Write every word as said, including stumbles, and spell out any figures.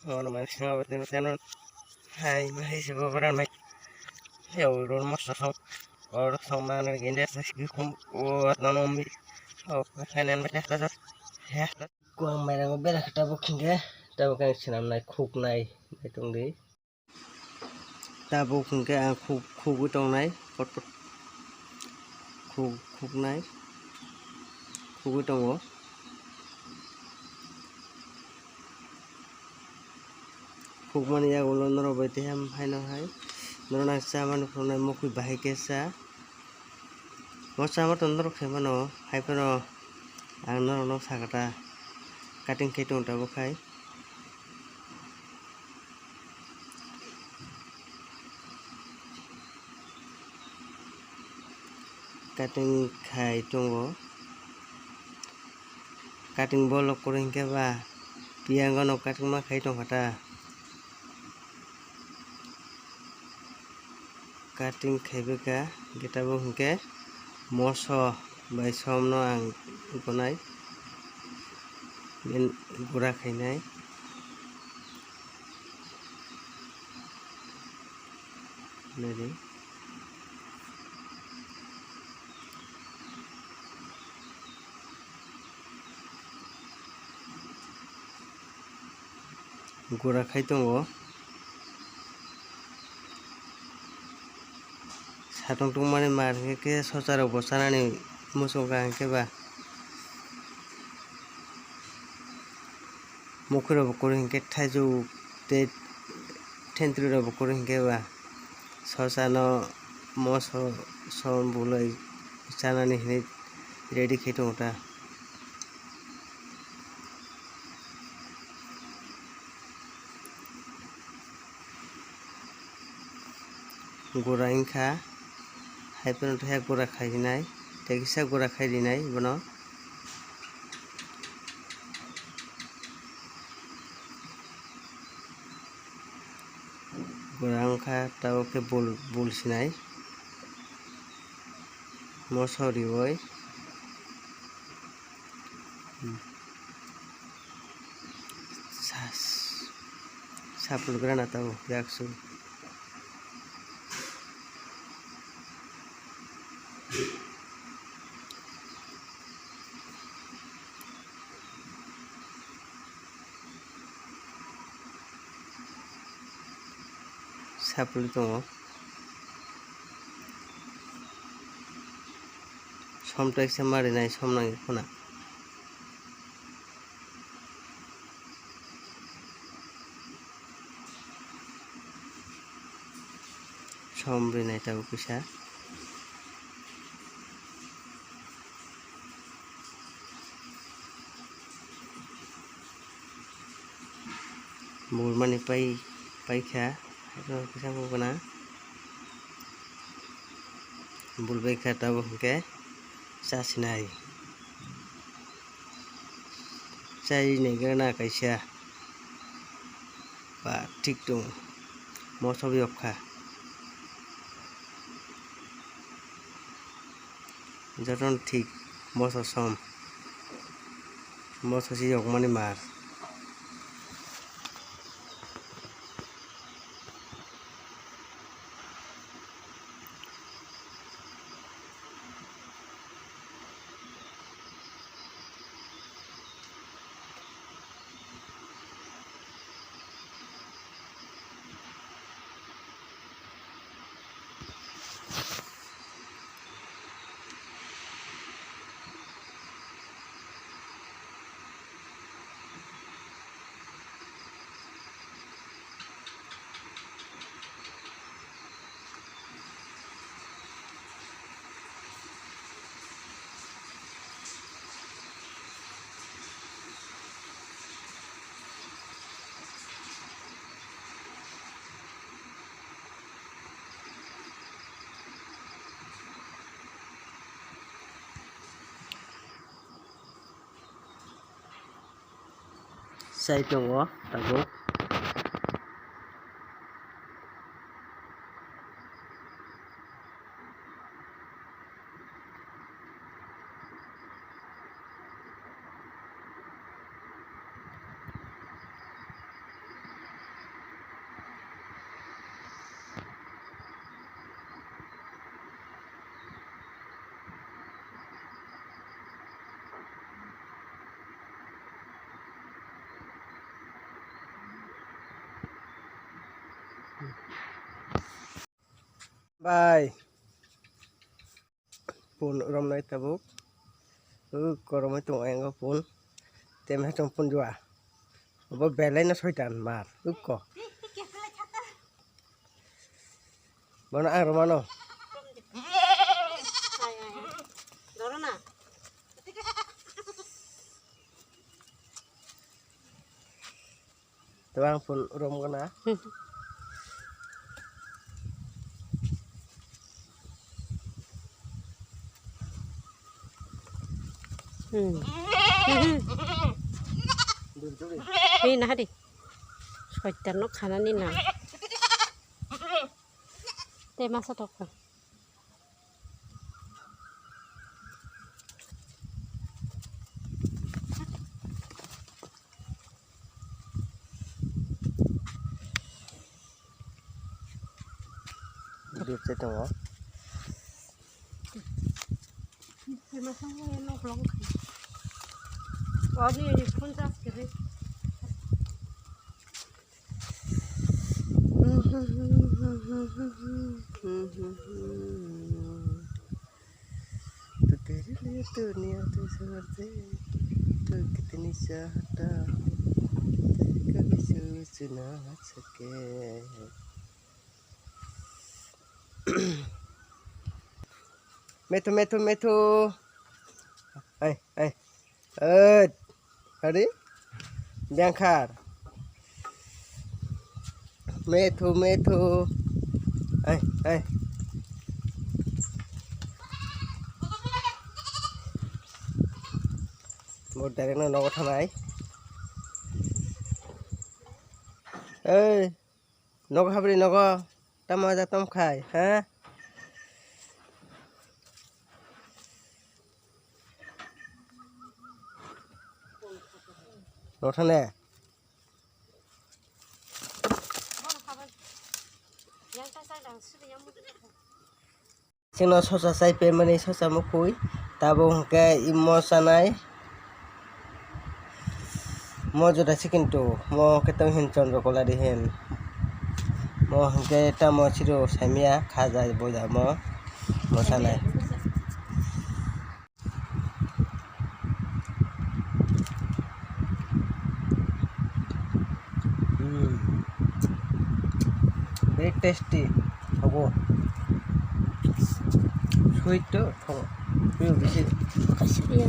Ono mai sima botino teno hai mai se bo bora mai. Yo ro mo so so. Or so ma na gende sa ki kum o no no mi. O ka ne ma ta ta. He. Ko ang mai rango bera kha tabuk hingke. Tabuk ang sinam nai khuk nai. Nai tong di. Tabuk hingke ang khuk, khugwi tongnai, kot kot khuk, khuknai, khugwi tongo. Khukmani yagulo norok bai tei ham haino hai norok nang chamani phunuknai mokhui bahai khe cha. Mo chama tong norok khe mano, hai phano ang norokno sakha ta, cutting khe tongo tabuk hai. Cutting khai tongo. Cutting bolok kwrwi hinkhe ba piyango no cutting ma khai tongkha ta. Cutting khaibakha, hinkhe tabuk hinkhe moso bai somno ang gonai, gura khainai. Nari. Gura khai tongo. Satung tungmani mar hinkhe socha rok bo chanani muchung kha hinkhe ba. Mukhurok bo kwrwi hinkhe thaichuk tei thentwrwirok bo kwrwi hinkhe ba sochano moso som bulai chanani hinwi ready khe tongo ta. Gura wngkha, hai phano tei gura khai rinai, tei kisa gura khai rinai bono. Gura wngkha, tabuk khe bul, bul sinai, moso riui. Sapul gana tao yaksu. Sapul tongo. Som tei kisa marinai som nangya khuna. Som rinai tabuk kisa. Bulmani pai, paikha, kisa bukuna. Bulbaikha tabuk hinkhe chasinai. Chainai gana kaisa. Ba thik tongo. Moso yokha. Jotono thik moso som. Moso se yokmani mar. Chai tongo tabuk. Bai. Pun romnai tabuk. U koromoi tong ayang pun. Tem hai tong pun jua. Obo belai no soitan mar. Uko. Bono ang romano. Tebang pun rom gana. Hmm. Hei, nah di. Soitan no khanani na. Te masa tok. Bebse tongo. Ani phone charge kiri. तो तेरे लिए दुनिया तो छोड़ दे, तू कितनी चाहता, तेरे कभी सोच ना सके। Methu, methu, methu. Ai, ai. Oi, hari? Bengkhar. Methu, methu. Ai, ai. Bo direct no nogo thanai. Ei. Nogo habri nogo, tamo ja tom khai, ha? Nothane. Chwngno sosa chai pemani sosa mukhui, tabuk hwnkhe imo chanai. Mo jora se kintu, mo hwnkhe tong hin Chandrakula di hin. Mo hwnkhe tamo siro saimya khaja boja mo, mo chanai. Hmm. Very tasty. Thogo. Sweet to thogo. Bisi. Kaisa ya.